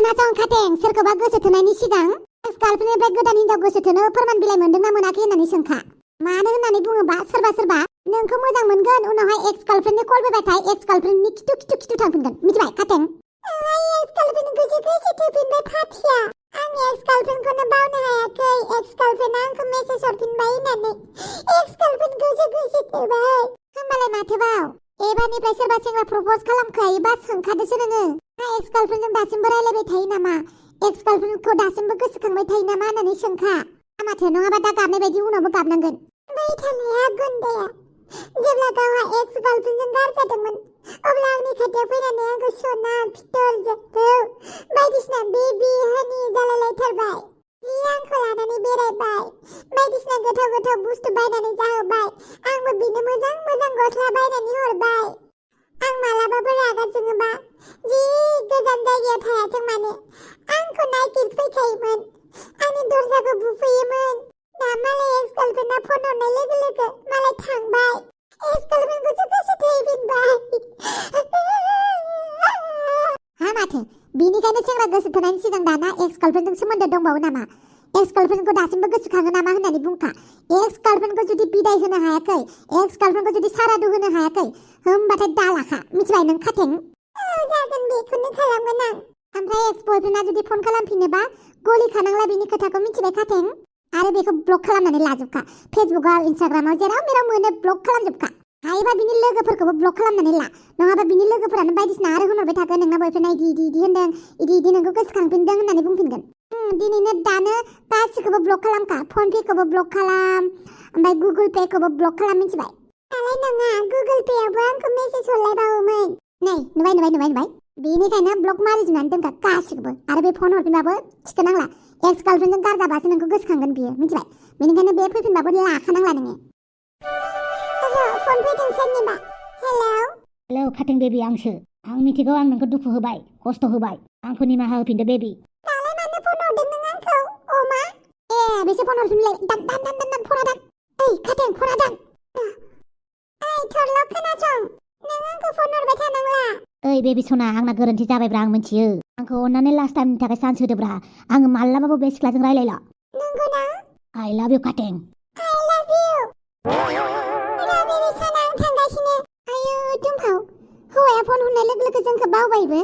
खोनासं खाथें सोरखौबा गोसो थोनायनि सिगां एक्स गार्लफ्रेन्डनिफ्राय गोदान हिनजाव गोसो थोनो फोरमान बिलाइ मोनदोंना मोनाखै होननानै सोंखा। मानो होननानै बुङोबा सोरबा नोंखौ मोजां मोनगोन उनावहाय एक्स गार्लफ्रेन्डनि कल फैबाथाय एक्स गार्लफ्रेन्डनि खिथु थांफिनगोन मिथिबाय खाथें। एक्स गार्लफ्रेन्ड गोसो थोफिनबाय फाथिया। आं एक्स गार्लफ्रेन्डखौनो बावनो हायाखै। एक्स गार्लफ्रेन्डआ आंखौ मेसेज हरफिनबाय होननानै एक्स गार्लफ्रेन्ड गोसो थोबाय। होमबालाय माथोबाव एबारनिफ्राय सोरबा सेंग्रा प्रप'ज खालामखायोबा सोंखादोसो नोङो। एक्स गार्लफ्रेन्डजों दासिमबो रायलायबाय थायो नामा? एक्स गार्लफ्रेन्डखौ दासिमबो गोसोखांबाय थायो नामा होननानै सोंखा। माथो नङाबा दा गाबनाय बायदि उनावबो गाबनांगोन। बै थानाया गुन्दाया जेब्ला गावहा एक्स गार्लफ्रेन्डजों गारजादोंमोन अब्ला आंनि खाथियाव फैनानै आंखौ सना फिथर जोखौ बायदिसिना बेबी हानि जालायलायथारबाय। जि आंखौ लानानै बेरायबाय बायदिसिना गोथाव बुस्थु बायनानै जाहोबाय। आंबो बिनो मोजां गस्ला बायनानै हरबाय। आं मालाबाबो रागा जोङोबा जि गोजान जायगायाव थायाथों मानो आंखौ नायगिरफैखायोमोन। आंनि दरजाखौ बुफैयोमोन। दा मालाय एक्स गार्लफ्रेन्डआ फन हरनाय लोगो मालाय थांबाय। एक्स गार्लफ्रेन्डखौसो गोसो थैफिनबाय। माथो बिनिखायनो सेंग्रा गोसो थोनायनि सिगां दाना एक्स गार्लफ्रेन्डजों सोमोन्दो दंबावो नामा? एक्स गार्लफ्रेन्डखौ दासिमबो गोसोखाङो नामा होननानै बुंखा। एक्स गार्लफ्रेन्डखौ जुदि बिदाय होनो हायाखै, एक्स गार्लफ्रेन्डखौ जुदि सारादु होनो हायाखै होमबाथाय दालाखा मिथिबाय नों खाथें। जागोन बेखौनो खालामगोन आं। ओमफ्राय एक्स बयफ्रेन्डआ जुदि फन खालामफिनोबा गलि खानांला बिनि खोथाखौ मिथिबाय खाथें। आरो बेखौ ब्लक खालामनानै लाजोबखा। फेसबुकआव इनस्टाग्रामाव जेराव मेराव मोनो ब्लक खालामजोबखा। हायोबा बिनि लोगोफोरखौबो ब्लक खालामनानै ला। नङाबा बिनि लोगोफोरानो बायदिसिना आरो होनहरबाय थागोन नोंना बयफ्रेन्डआ इदि होनदों इदि नोंखौ गोसोखांफिनदों होननानै बुंफिनगोन। दिनैनो दानो गासिखौबो ब्लक खालामखा। फन पेखौबो ब्लक खालाम ओमफ्राय गुगोल पेखौबो ब्लक खालाम मिथिबाय। दालाय नङा गुगोल पेआवबो आंखौ मेसेज हरलायबावोमोन। नै नुबाय बेनिखायनो ब्लक मारिजोबनानै दोनखा गासिखौबो। आरो बे फन हरफिनबाबो थिखोनांला। एक्स गार्लफ्रेन्डजों गारजाबासो नोंखौ गोसोखांगोन बियो मिथिबाय। बेनिखायनो बे फैफिनबाबो लाखानांला नोङो। फन फैदों सोरनिबा। हेलौ खाथें बेबी आंसो। आं मिथिगौ आं नोंखौ दुखु होबाय खस्थ' होबाय। आंखौ निमाहा होफिनदो बेबी। दालाय मानो फन हरदों नों आंखौ अमा? बेसो फन हरफिनलाय। दान फना दान। खाथें फना दान। थरल' खोनासं नों आंखौ फन हरबाय थानांला। बेबी सना आंना गोरोन्थि जाबायब्रा आं मिथियो। आंखौ अननानै लास्ट टाइमनि थाखाय चान्स होदोब्रा। आङो मालाबाबो बे सिख्लाजों रायलायला। नंगौना? आइ लाभ इउ खाथें। आइ लाभ इउ। बेबी सना आं थांगासिनो। आयौ दुमफाव हौवाया फन हरनाय लोगो जोंखौ बावबायबो।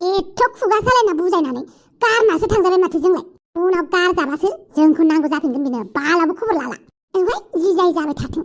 एथ' खुगा सालायना बुजायनानै गारनासो थांजाबाय माथो जोंलाय। उनाव गारजाबासो जोंखौ नांगौ जाफिनगोन बिनो बालाबो खबर लाला। ओमफ्राय जि जाय जाबाय थाथों।